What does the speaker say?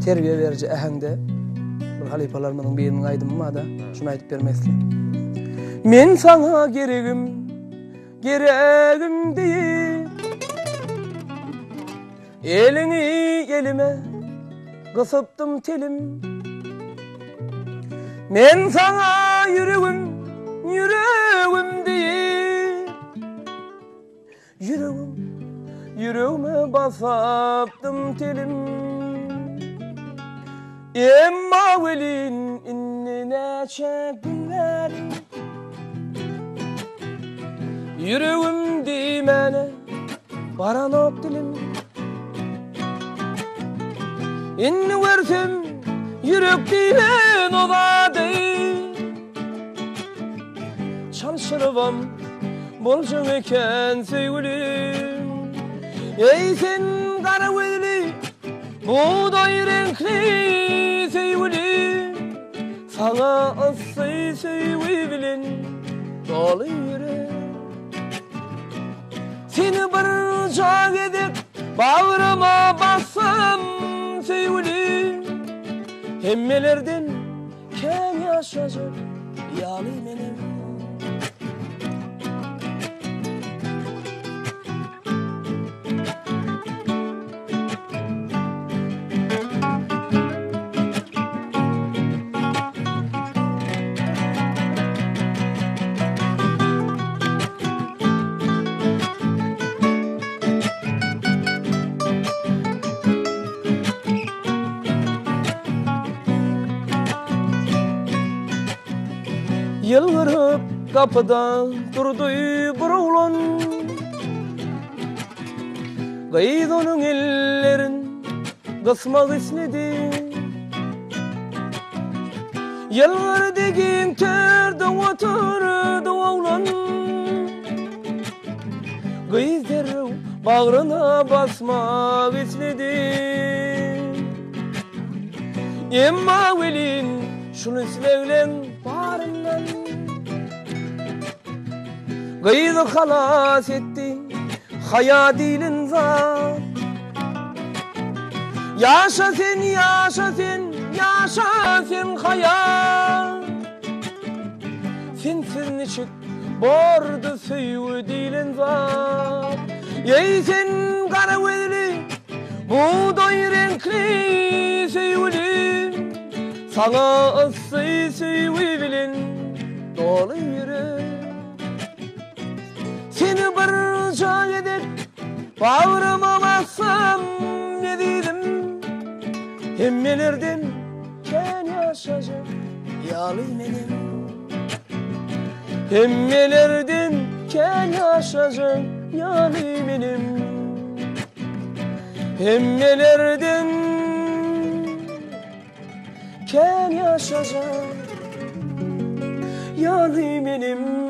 terbiýe beriji äheňde bir halypalarymyzyň biriniň aýdymy bar-da, şuny aýdyp bermek isleýän. Men saňa geregim, geregim diýip, Eliňi elime gysypdym telim. Men saňa ýüregim, ýüregim diýip, Ýüregim, ýüregime basapdym telim. Emma welin indi näçe gün bäri Ýüregim diýmäne baranok dilim. Indi görsem ýürek diýlen o zady Çalşyrybam boljak eken söýgülim. Eý sen gara gözli, bugdaý reňkli söýgülim. Saňa yssy söýgi bilen doly ýürek. Seni bir gezek bagryma bassam söýgülim. Hemmelerden Kän ýaşajak ýaly menem. Ýylgyryp gapyda durdy bir oglan. Gyz onuň ellerin gysmak isledi. Ýylgyrdy giň törde oturdy oglan. Gyz derrew bagryna basmak isledi. Emma welin şul islegleň baryndan Gyzy halas etdi haýa diýlen zat. Ýaşa sen, ýaşa sen, ýaşa sen haýa. Sensiz niçik Bordy söýgi diýlen zat. Eý sen gara gözli, bugdaý reňkli söýgülim. Saňa yssy söýgi bilen doly ýürek. Seni bir gezek bagryma bassam ezizim. Hemmelerden kän ýaşajak ýaly menem. Hemmelerden kän ýaşajak ýaly menem. Hemmelerden kän ýaşajak ýaly menem.